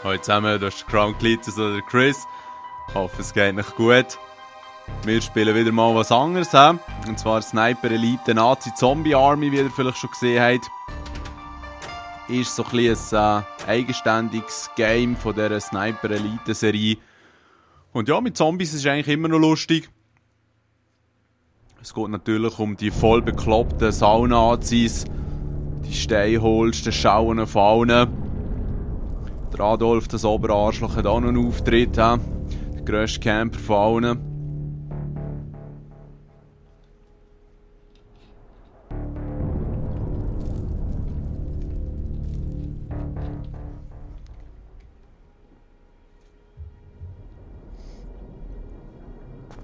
Hallo zusammen, das ist Crown Glitzers oder Chris. Ich hoffe, es geht euch gut. Wir spielen wieder mal was anderes. Und zwar Sniper Elite Nazi Zombie Army, wie ihr vielleicht schon gesehen habt. Ist so ein bisschen ein eigenständiges Game von dieser Sniper Elite Serie. Und ja, mit Zombies ist es eigentlich immer noch lustig. Es geht natürlich um die voll bekloppten Saunazis, die steinholsten Schauen von allen. Der Adolf, das Oberarschloch, hat auch noch einen Auftritt. Der grösste Camper von allen.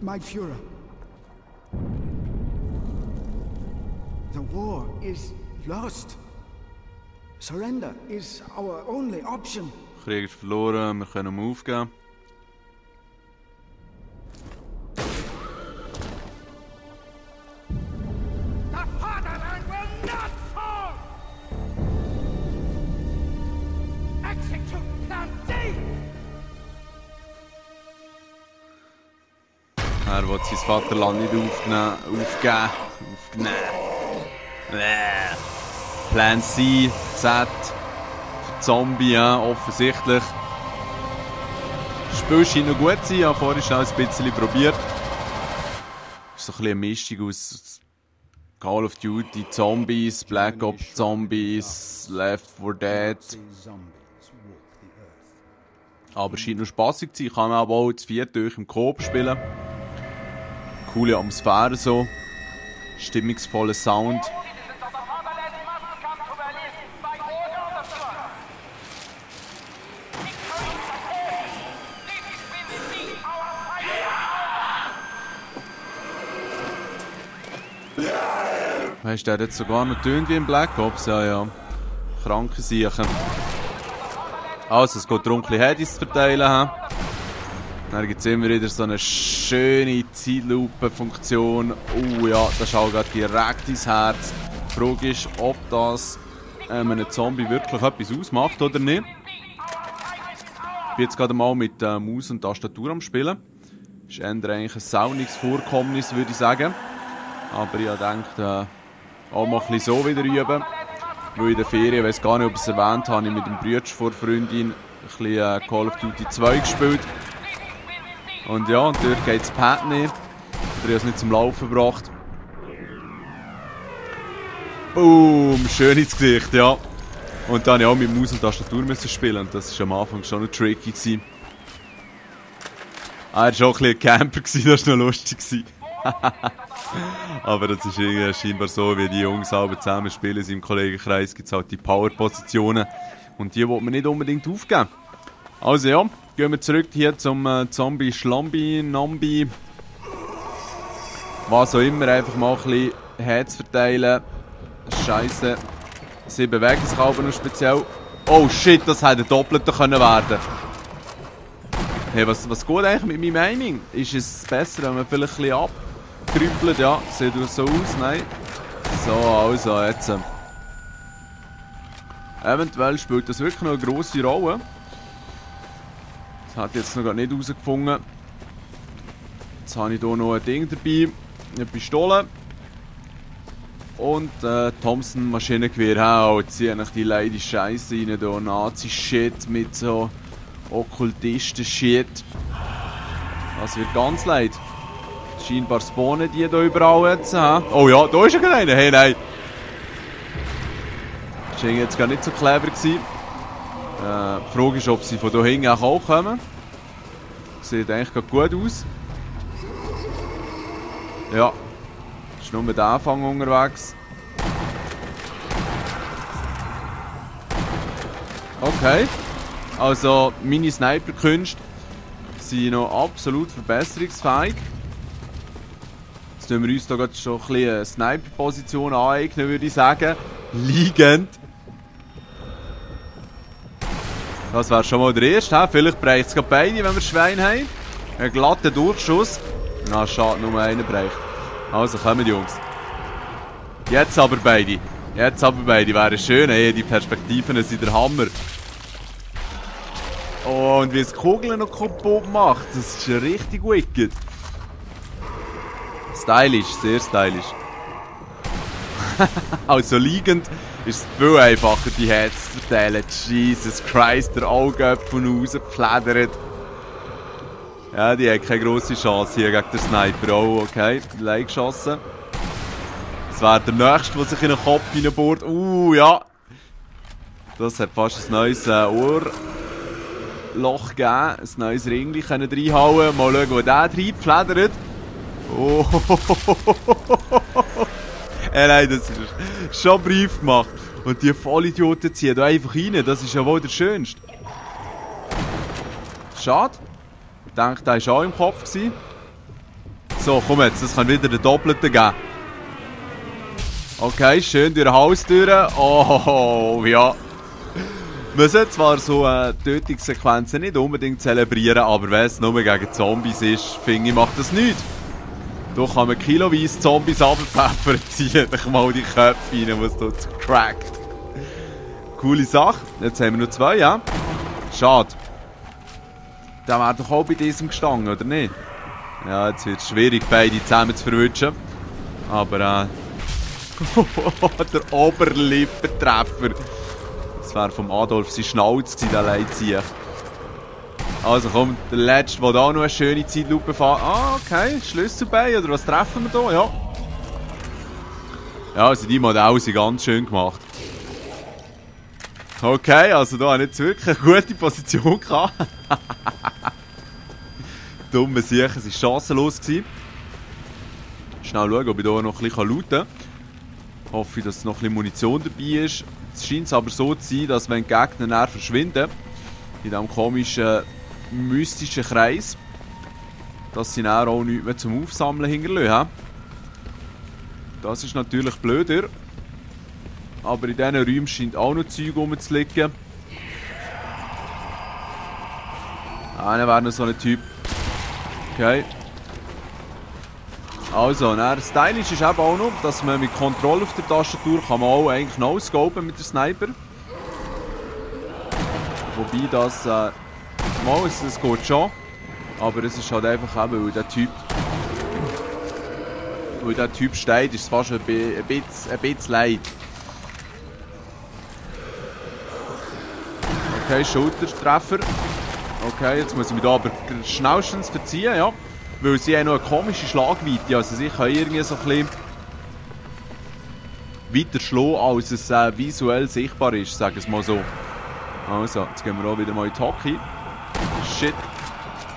My Führer, the war is lost. Surrender is our only option. Der Krieg ist verloren, wir können ihn aufgeben. The Fatherland will not fall! Execute Plan D! Er will sein Vaterland nicht aufgeben. Plan C, Z, für Zombie, ja, offensichtlich. Das Spiel scheint noch gut zu sein, ich habe vorhin schon ein bisschen probiert. Ist so ein bisschen eine Mischung aus Call of Duty Zombies, Black Ops Zombies, Left 4 Dead. Aber es scheint noch spassig zu sein, ich kann aber auch das 4 durch im Coop spielen. Coole Atmosphäre so, stimmungsvoller Sound. Weißt du, der hat jetzt sogar noch tönt wie im Black Ops, ja. Kranke Siechen. Also, es geht darum, ein bisschen Headies zu verteilen. Dann gibt es immer wieder so eine schöne Zeitlupe-Funktion. Ja, das schaut gerade direkt ins Herz. Die Frage ist, ob das einem Zombie wirklich etwas ausmacht oder nicht. Ich bin jetzt gerade mal mit Maus und Tastatur am Spielen. Das ist eher eigentlich ein sauniges Vorkommnis, würde ich sagen. Aber ich denke, auch mal ein bisschen so wieder üben. Weil in der Ferien, ich weiß gar nicht, ob ich es erwähnt habe, ich mit dem Bruder vor Freundin ein bisschen Call of Duty 2 gespielt. Und ja, und dort geht das Pad nicht. Oder ich es nicht zum Laufen gebracht. Boom, schön ins Gesicht, ja. Und dann ja auch mit Maus und Tastatur müssen spielen. Und das war am Anfang schon noch tricky gewesen. Er war schon ein bisschen ein Camper, das war noch lustig. Aber das ist irgendwie scheinbar so, wie die Jungs alle zusammen spielen in seinem Kollegenkreis, gibt es halt die Power-Positionen. Und die will man nicht unbedingt aufgeben. Also ja, gehen wir zurück hier zum Zombie Schlambi, Nambi. Was auch immer, einfach mal ein bisschen Heads verteilen. Scheiße. Sie bewegen sich aber noch speziell. Oh shit, das hätte doppelter können werden. Hey, was geht eigentlich mit meinem Aiming? Ist es besser, wenn man vielleicht ein bisschen abkrüppelt? Ja, sieht so aus, nein. So, also jetzt. Eventuell spielt das wirklich noch eine grosse Rolle. Das hat jetzt noch gar nicht herausgefunden. Jetzt habe ich hier noch ein Ding dabei. Eine Pistole. Und Thompson Maschinengewehr. Jetzt ziehen die leidige Scheiße rein. Hier Nazi-Shit mit so Okkultisten-Shit. Das wird ganz leid. Scheinbar spawnen die hier überall jetzt. Oh ja, da ist ja einer. Hey, nein. Das war jetzt gar nicht so clever gewesen. Die Frage ist, ob sie von hier hinten auch kommen. Sieht eigentlich gut aus. Ja. Ist nur der Anfang unterwegs. Okay. Also, meine Sniper-Künste sind noch absolut verbesserungsfähig. Jetzt tun wir uns hier gerade schon ein bisschen eine Sniper-Position aneignen, würde ich sagen. Liegend. Das wäre schon mal der erste. Vielleicht bräuchte es gerade beide, wenn wir Schwein haben. Ein glatter Durchschuss. Na, schade, nur einer bräuchte. Also, kommen Jungs. Jetzt aber beide. Jetzt aber beide. Wäre schön, ey. Die Perspektiven sind der Hammer. Oh, und wie es Kugeln noch kaputt macht. Das ist ja richtig wicked. Stylisch, sehr stylisch. Also liegend ist es viel einfacher, die Heads zu verteilen. Jesus Christ, der Augapfel rausgefledert. Ja, die hat keine grosse Chance hier gegen den Sniper. Oh, okay, Leih geschossen. Das wäre der Nächste, der sich in den Kopf hineinbohrt. Ja. Das hat fast ein neues Ohrloch gegeben. Ein neues Ringli können reinhauen. Mal schauen, wo der reinfledert. Oh. Nein, das ist schon brief gemacht. Und die Vollidioten ziehen da einfach rein. Das ist ja wohl der Schönste. Schade. Ich denke, der war auch im Kopf. So, komm jetzt. Das kann wieder den Doppelten geben. Okay, schön durch die Haustür. Oh, ja. Man sollte zwar so Tötungssequenzen nicht unbedingt zelebrieren, aber wenn es nur gegen Zombies ist, finde ich, macht das nichts. Da kann man kiloweise Zombies runterpfeffern, ziehen dich mal die Köpfe rein, was da crackt. Coole Sache. Jetzt haben wir noch 2, ja? Schade. Der wäre doch auch bei diesem gestanden, oder nicht? Ja, jetzt wird es schwierig, beide zusammen zu verwischen. Aber der Oberlippentreffer. Das wäre vom Adolf sein Schnauz gewesen, der Leitzieher. Also komm, der Letzte, der da noch eine schöne Zeitlupe fährt. Ah, okay, Schlüsselbein, oder was treffen wir da? Ja. Ja, also die Modelle sind ganz schön gemacht. Okay, also da habe ich jetzt wirklich eine gute Position gehabt. Dumme Sicher, es war chancenlos gewesen. Schnell schauen, ob ich hier noch ein bisschen looten kann. Hoffe, dass noch ein bisschen Munition dabei ist. Es scheint aber so zu sein, dass wenn die Gegner näher verschwinden, in diesem komischen, mystischen Kreis, dass sie näher auch nichts mehr zum Aufsammeln hinterlassen. Das ist natürlich blöder. Aber in diesen Räumen scheint auch noch Zeug rumzuliegen. Einer wäre noch so ein Typ. Okay. Also, stylisch ist eben auch noch, dass man mit Kontrolle auf der Tastatur kann man auch eigentlich no-scopen mit der Sniper. Wobei das, es geht schon. Aber es ist halt einfach eben, weil der Typ steht, ist es fast ein bisschen leid. Okay, Schultertreffer. Okay, jetzt muss ich mich da aber schnellstens verziehen, ja. Weil sie haben noch eine komische Schlagweite. Also sie können irgendwie so ein bisschen weiter schlagen, als es visuell sichtbar ist, sagen wir es mal so. Also, jetzt gehen wir auch wieder mal in die Hockey. Shit.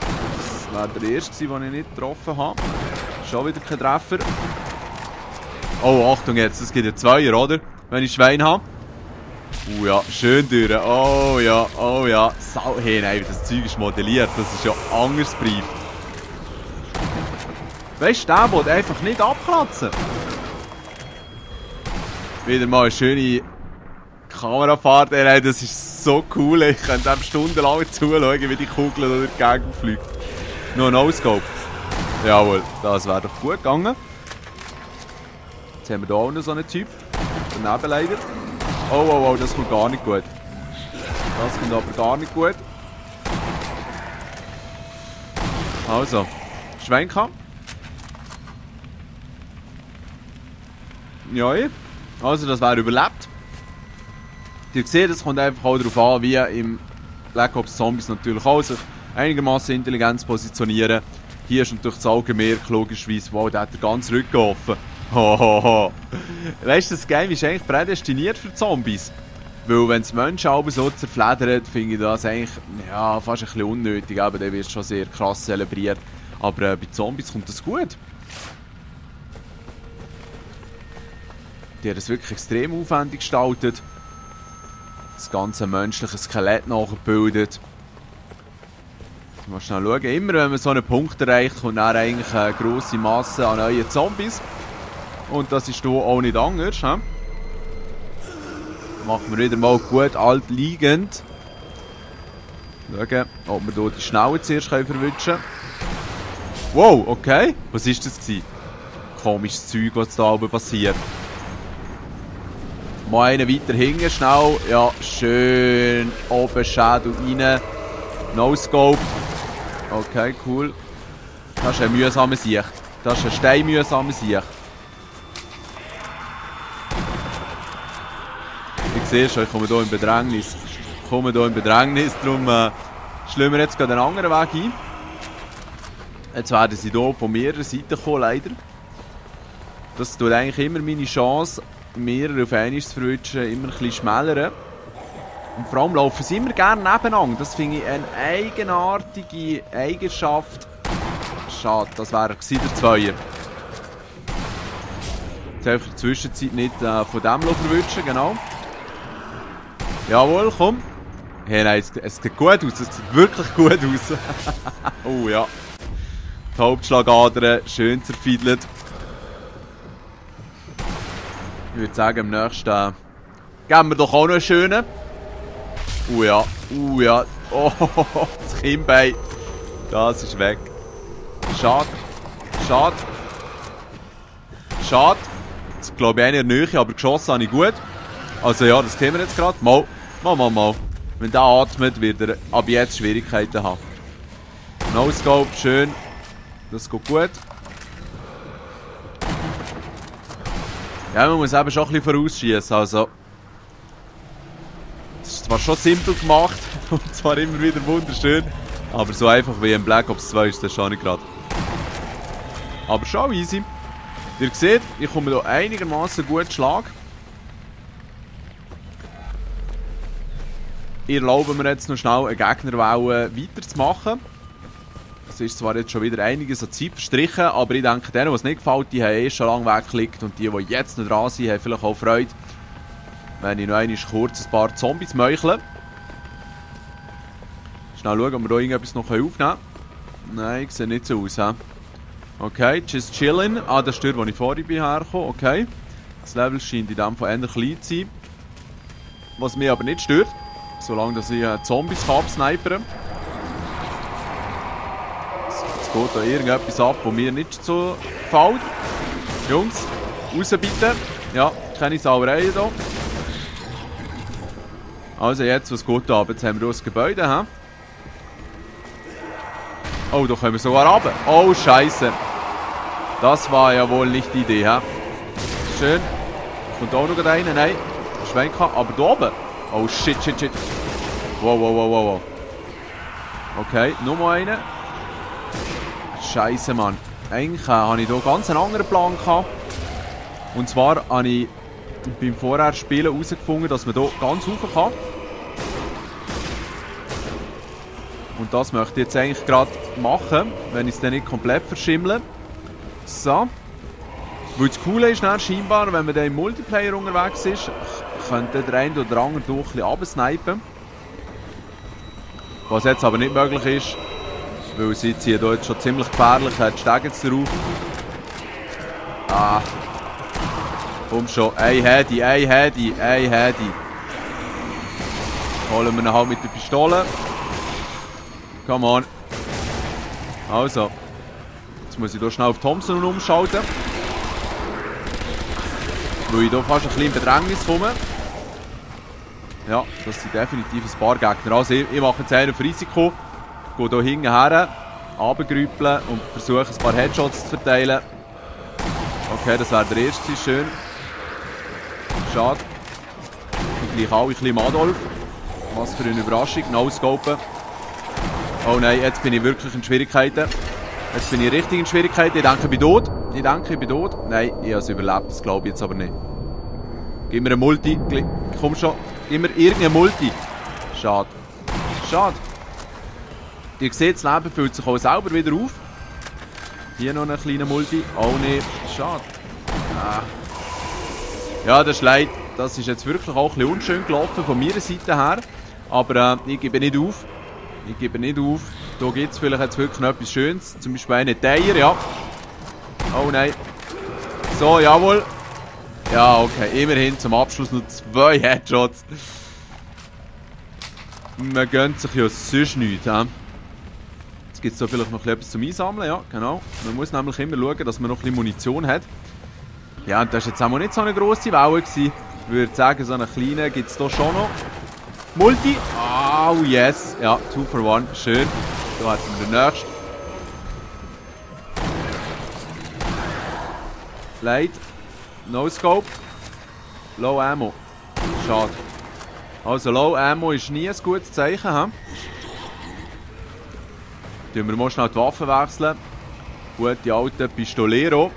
Das wäre der erste, den ich nicht getroffen habe. Schon wieder kein Treffer. Oh, Achtung jetzt, es gibt ja Zweier, oder? Wenn ich Schwein habe. Ja, schön durch. Oh ja, oh ja. Sau, hey, nein, das Zeug ist modelliert. Das ist ja anders Brief. Weißt du, der will einfach nicht abkratzen. Wieder mal eine schöne Kamerafahrt. Ey, das ist so cool. Ich könnte dem stundenlang zuschauen, wie die Kugel durch die Gegend fliegt. Nur ein No-Scope. Jawohl, das wäre doch gut gegangen. Jetzt haben wir hier auch noch so einen Typ. Daneben leider. Oh, oh, oh, das kommt gar nicht gut. Das kommt aber gar nicht gut. Also, Schwenker. Ja, also das wäre überlebt. Ihr seht, es kommt einfach auch darauf an, wie im Black Ops Zombies natürlich auch sich einigermaßen intelligent positionieren. Hier ist natürlich das Augenmerk logischerweise, wow, der hat den ganzen Rücken offen. Hohoho. Weißt du, das Game ist eigentlich prädestiniert für Zombies. Weil wenn es Menschen aber so zerfledern, finde ich das eigentlich ja, fast ein bisschen unnötig. Aber der wird schon sehr krass zelebriert. Aber bei Zombies kommt das gut. Die haben das wirklich extrem aufwendig gestaltet. Das ganze menschliche Skelett nachgebildet. Mal schnell schauen. Immer wenn man so einen Punkt erreicht, kommt dann eigentlich eine grosse Masse an neuen Zombies. Und das ist hier auch nicht anders. He? Machen wir wieder mal gut alt liegend. Schauen, ob wir hier die Schnellen zuerst verwischen können. Wow, okay. Was war das? Komisches Zeug, was da oben passiert. Mal einen weiter hinten, schnell. Ja, schön oben Shadow rein. No-Scope. Okay, cool. Das ist ein mühsamer Sieg. Das ist ein steinmühsamer Sieg. Ich sehe schon, ich komme hier in Bedrängnis. Darum schlagen wir jetzt gerade einen anderen Weg ein. Jetzt werden sie hier von mehreren Seiten kommen, leider. Das tut eigentlich immer meine Chance, mehrere auf einmal zu verwischen, immer ein bisschen schmälern. Und vor allem laufen sie immer gerne nebeneinander. Das finde ich eine eigenartige Eigenschaft. Schade, das wäre der Zweier. Jetzt einfach in der Zwischenzeit nicht von dem verwischen, genau. Jawohl, komm. Hey, nein, es sieht gut aus, es sieht wirklich gut aus. Oh ja. Die Hauptschlagader schön zerfiedelt. Ich würde sagen, am nächsten geben wir doch auch noch einen schönen. Ja, ja. Oh, das Kinnbein. Das ist weg. Schade. Schade. Schade. Jetzt glaube ich in der Nähe, aber geschossen habe ich gut. Also ja, das kennen wir jetzt gerade. Mal. Wenn der atmet, wird er ab jetzt Schwierigkeiten haben. No-Scope, schön. Das geht gut. Ja, man muss eben schon ein bisschen vorausschießen. Also, es ist zwar schon simpel gemacht und zwar immer wieder wunderschön, aber so einfach wie in Black Ops 2 ist das schon nicht gerade. Aber schon easy. Ihr seht, ich komme hier einigermaßen gut Schlag. Ich erlaube mir jetzt noch schnell eine Gegnerwelle weiterzumachen. Es ist zwar jetzt schon wieder einiges an Zeit verstrichen, aber ich denke, denen, was nicht gefällt, die haben schon lange weggeklickt und die jetzt noch dran sind, haben vielleicht auch Freude, wenn ich noch einmal kurz ein paar Zombies meuchle. Schnell schauen, ob wir hier irgendetwas noch aufnehmen können. Nein, sieht nicht so aus. He? Okay, just chillen. Ah, das ist dort, wo ich vorhin bin hergekommen. Okay. Das Level scheint in dem Fall eher klein zu sein. Was mich aber nicht stört, solange dass ich Zombies absnipern kann. Jetzt geht da irgendetwas ab, was mir nicht so gefällt. Jungs, raus bitte. Ja, keine Sauerei hier. Also jetzt, was geht da ab? Jetzt haben wir hier das Gebäude. He? Oh, da können wir sogar runter. Oh, Scheiße. Das war ja wohl nicht die Idee. He? Schön. Kommt auch noch einer. Nein. Schwenken. Aber da oben. Oh, shit. Wow. Okay, noch mal einen. Scheiße, Mann. Eigentlich hatte ich hier ganz einen anderen Plan gehabt. Und zwar habe ich beim vorher Spielen herausgefunden, dass man hier ganz rauf kann. Und das möchte ich jetzt eigentlich gerade machen, wenn ich es dann nicht komplett verschimmle. So. Weil das Coole ist dann scheinbar, wenn man dann im Multiplayer unterwegs ist, könnte der eine oder andere durch ein bisschen runtersnipen. Was jetzt aber nicht möglich ist, weil sie ziehen hier jetzt schon ziemlich gefährlich, hat Stege jetzt drauf. Ah. Komm schon, ein Hedi. Holen wir ihn halt mit der Pistole. Come on. Also. Jetzt muss ich hier schnell auf Thompson umschalten. Weil ich hier fast ein bisschen in Bedrängnis komme. Ja, das sind definitiv ein paar Gegner. Also ich mache jetzt eher auf Risiko. Gehe hier hinten her, runtergrüppeln und versuche ein paar Headshots zu verteilen. Okay, das wäre der erste, schön. Schade. Und gleich alle ein bisschen Adolf. Was für eine Überraschung. No-Scopen. Oh nein, jetzt bin ich wirklich in Schwierigkeiten. Jetzt bin ich richtig in Schwierigkeiten. Ich denke, ich bin tot. Nein, ich habe es überlebt. Das glaube ich jetzt aber nicht. Gib mir ein Multi. Komm schon. Gib mir irgendein Multi. Schade. Ihr seht, das Leben füllt sich auch selber wieder auf. Hier noch ein kleiner Multi. Oh nein. Schade. Ah. Ja, das ist leid. Das ist jetzt wirklich auch ein bisschen unschön gelaufen von meiner Seite her. Aber ich gebe nicht auf. Hier gibt es vielleicht jetzt wirklich noch etwas Schönes. Zum Beispiel einen Teier, ja. Oh nein. So, jawohl. Ja, okay. Immerhin zum Abschluss noch 2 Headshots. Man gönnt sich ja sonst nichts. Jetzt gibt es da vielleicht noch etwas zum Einsammeln. Ja, genau. Man muss nämlich immer schauen, dass man noch ein bisschen Munition hat. Ja, und das war jetzt auch nicht so eine grosse Welle gewesen. Ich würde sagen, so einen kleinen gibt es hier schon noch. Multi. Ah, Wow, yes. Ja, 2 for 1. Schön. So hätten wir den nächsten. Leid. No Scope. Low Ammo. Schade. Also Low Ammo ist nie ein gutes Zeichen. Tun wir mal schnell die Waffen wechseln. Gute alte Pistolero.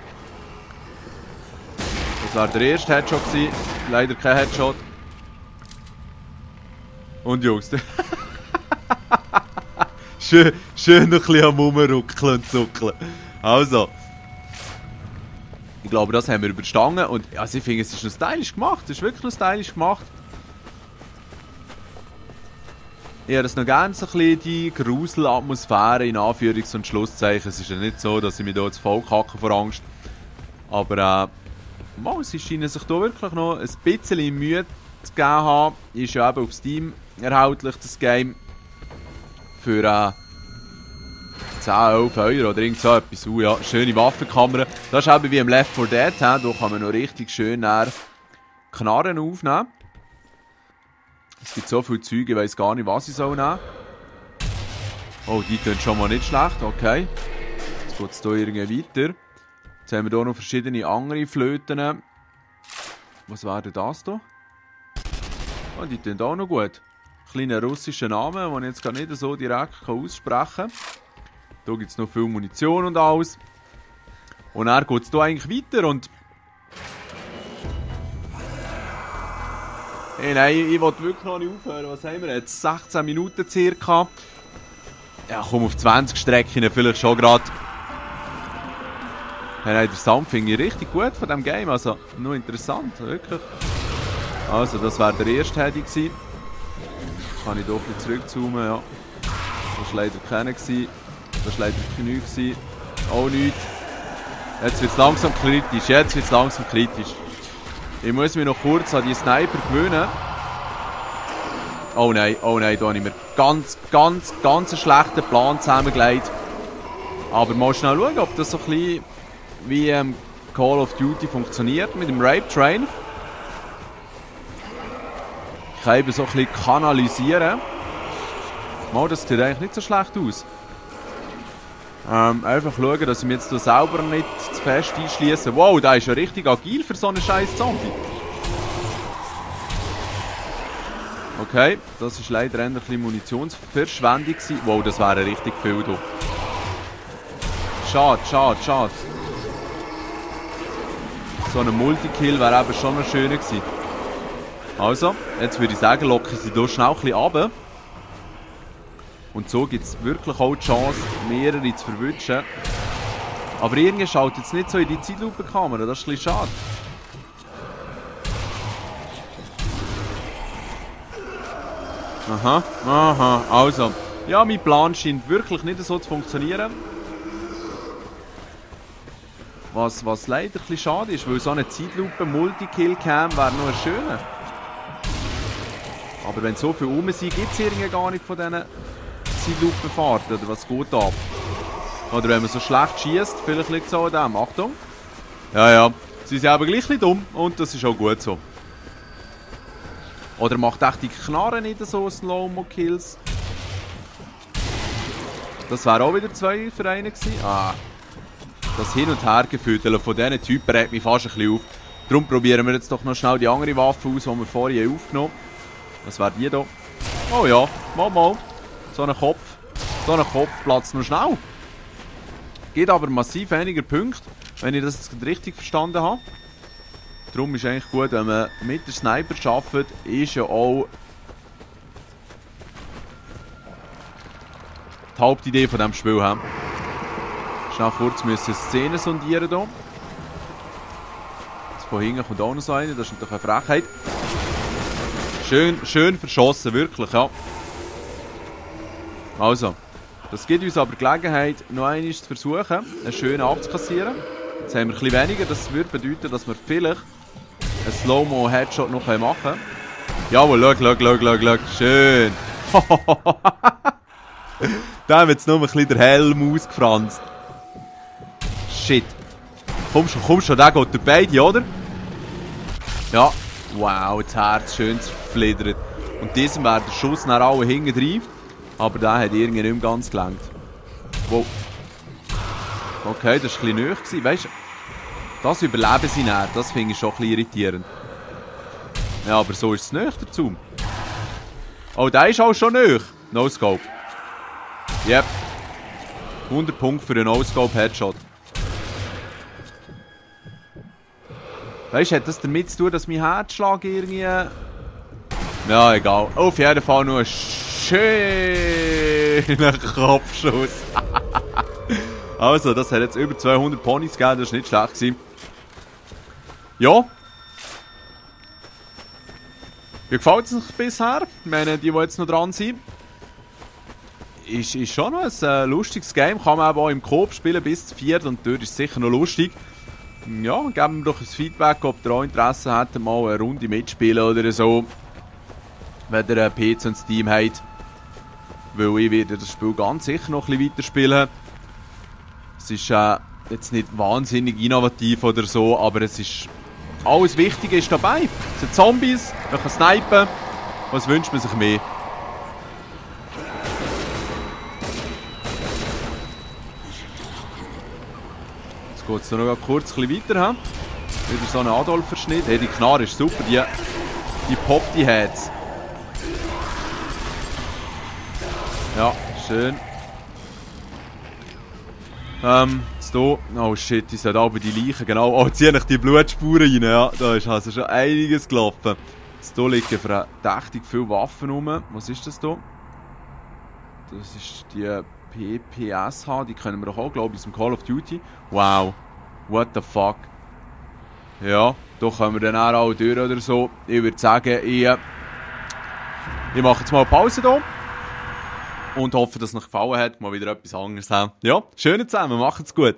Das war der erste Headshot gewesen. Leider kein Headshot. Und Jungs. schön noch ein bisschen am Rumruckeln und zuckeln. Also. Ich glaube, das haben wir überstanden. Und also ich finde, es ist noch stylisch gemacht. Es ist wirklich noch stylisch gemacht. Ich habe das noch gerne so ein bisschen die Gruselatmosphäre in Anführungs- und Schlusszeichen. Es ist ja nicht so, dass ich mich hier zu voll kacke vor Angst. Aber sie scheinen sich hier wirklich noch ein bisschen Mühe zu geben haben. Ist ja eben auf Steam erhältlich, das Game. Für 10, 11 Euro oder irgend so etwas. Ja, schöne Waffenkamera. Das ist eben wie im Left 4 Dead. Da kann man noch richtig schön Knarren aufnehmen. Es gibt so viele Züge, ich weiss gar nicht, was ich soll nehmen. Oh, die tun schon mal nicht schlecht. Okay. Jetzt geht es hier irgendwie weiter. Jetzt haben wir hier noch verschiedene andere Flöten. Was wäre denn das hier? Oh, die tun auch noch gut. Kleiner russischer Name, den ich jetzt gar nicht so direkt aussprechen kann. Hier gibt es noch viel Munition und alles. Und dann geht es hier eigentlich weiter und... Hey, nein, ich will wirklich noch nicht aufhören. Was haben wir jetzt? 16 Minuten circa. Ja, komm auf 20 Strecken vielleicht schon gerade. Hey, nein, der Sound finde ich richtig gut von diesem Game. Also, nur interessant, wirklich. Also, das wäre der erste Heady gewesen. Kann ich doch ein bisschen zurückzoomen, ja. Das war leider keiner gewesen. Das war leider nichts gewesen. Auch nichts. Jetzt wird es langsam kritisch. Ich muss mich noch kurz an die Sniper gewöhnen. Oh nein, da habe ich mir ganz einen schlechten Plan zusammengelegt. Aber mal schnell schauen, ob das so ein bisschen wie Call of Duty funktioniert mit dem Rape Train. Ich kann eben so ein bisschen kanalisieren. Mal, das sieht eigentlich nicht so schlecht aus. Einfach schauen, dass ich mich jetzt hier selber nicht zu fest einschließe. Wow, der ist ja richtig agil für so einen scheiß Zombie. Okay, das ist leider ein bisschen Munitionsverschwendung gewesen. Wow, das wäre richtig viel hier. Schade. So ein Multikill wäre eben schon noch schöner gewesen. Also, jetzt würde ich sagen, locken sie hier schnell ein bisschen runter. Und so gibt es wirklich auch die Chance, mehrere zu verwünschen. Aber irgendwie schaut jetzt nicht so in die Zeitlupenkamera, das ist ein bisschen schade. Aha, also. Ja, mein Plan scheint wirklich nicht so zu funktionieren. Was leider ein bisschen schade ist, weil so eine Zeitlupe-Multikill-Cam wäre noch ein schöner. Aber wenn so viele rum sind, gibt es irgendwie gar nicht von diesen Zeitlupenfahrten, oder was geht ab? Oder wenn man so schlecht schießt, vielleicht liegt es auch an dem. Achtung! Ja, sie sind aber gleich nicht dumm und das ist auch gut so. Oder macht echt die Knarre nicht so Slow-Mo-Kills? Das wäre auch wieder 2 für einen gewesen. Das Hin- und Hergefühl von diesen Typen regt mich fast ein bisschen auf. Darum probieren wir jetzt doch noch schnell die andere Waffe aus, die wir vorhin aufgenommen haben. Was wäre die hier? Oh ja, mal. So ein Kopf platzt noch schnell. Geht aber massiv weniger Punkte, wenn ich das jetzt richtig verstanden habe. Darum ist eigentlich gut, wenn man mit der Sniper arbeitet, ist ja auch die Hauptidee von diesem Spiel. Schnell kurz müssen wir Szenen sondieren hier. Jetzt von hinten kommt auch noch so eine, das ist natürlich eine Frechheit. Schön verschossen, wirklich, ja. Also, das gibt uns aber Gelegenheit, noch einmal zu versuchen, einen schönen abzukassieren. Jetzt haben wir ein bisschen weniger, das würde bedeuten, dass wir vielleicht einen Slow-Mo-Headshot noch machen können. Jawohl, schau, schön. Da haben wir jetzt nur ein bisschen der Helm ausgefranst. Shit. Komm schon, der geht durch beide, oder? Ja. Wow, das Herz schön zerfledert. Und diesem wäre der Schuss nach alle hinten rein. Aber der hat irgendwie nicht mehr ganz gelangt. Wow. Okay, das war ein bisschen nahe. Weißt du, das überleben sie näher. Das finde ich schon ein bisschen irritierend. Ja, aber so ist es näher dazu. Oh, der ist auch schon näher. No-Scope. Yep. 100 Punkte für einen No-Scope-Headshot. Weißt du, hat das damit zu tun, dass mein Herzschlag irgendwie... Ja, egal. Auf jeden Fall nur ein schöner Kopfschuss. Also, das hat jetzt über 200 Ponys gegeben, das war nicht schlecht gewesen. Ja. Wie gefällt es euch bisher? Ich meine, die jetzt noch dran sind. Ist schon noch ein lustiges Game. Kann man auch im Coop spielen bis zu 4 und dort ist es sicher noch lustig. Ja, geben wir doch ein Feedback, ob ihr auch Interesse hättet, mal eine Runde mitspielen oder so. Wenn ihr einen PC und Steam habt. Weil ich werde das Spiel ganz sicher noch ein bisschen weiterspielen. Es ist jetzt nicht wahnsinnig innovativ oder so, aber es ist... Alles Wichtige ist dabei. Es sind Zombies, man kann snipen. Was wünscht man sich mehr? Jetzt geht es noch kurz ein bisschen weiter. Wieder so ein Adolf-Verschnitt. Hey, die Knarre ist super, die poppt die Heads. Ja, schön. Jetzt hier. Oh shit, die sind aber die Leichen, genau. Oh, zieh ich die Blutspuren rein, ja. Da ist also schon einiges gelaufen. Jetzt hier liegen verdächtig viele Waffen rum. Was ist das hier? Das ist die PPSH, die können wir doch auch, glaube ich, aus dem Call of Duty. Wow. What the fuck. Ja, da können wir dann auch durch oder so. Ich würde sagen, ich mache jetzt mal eine Pause hier. Und hoffe, dass es euch gefallen hat. Mal wieder etwas anderes haben. Ja, schön zusammen, macht's gut.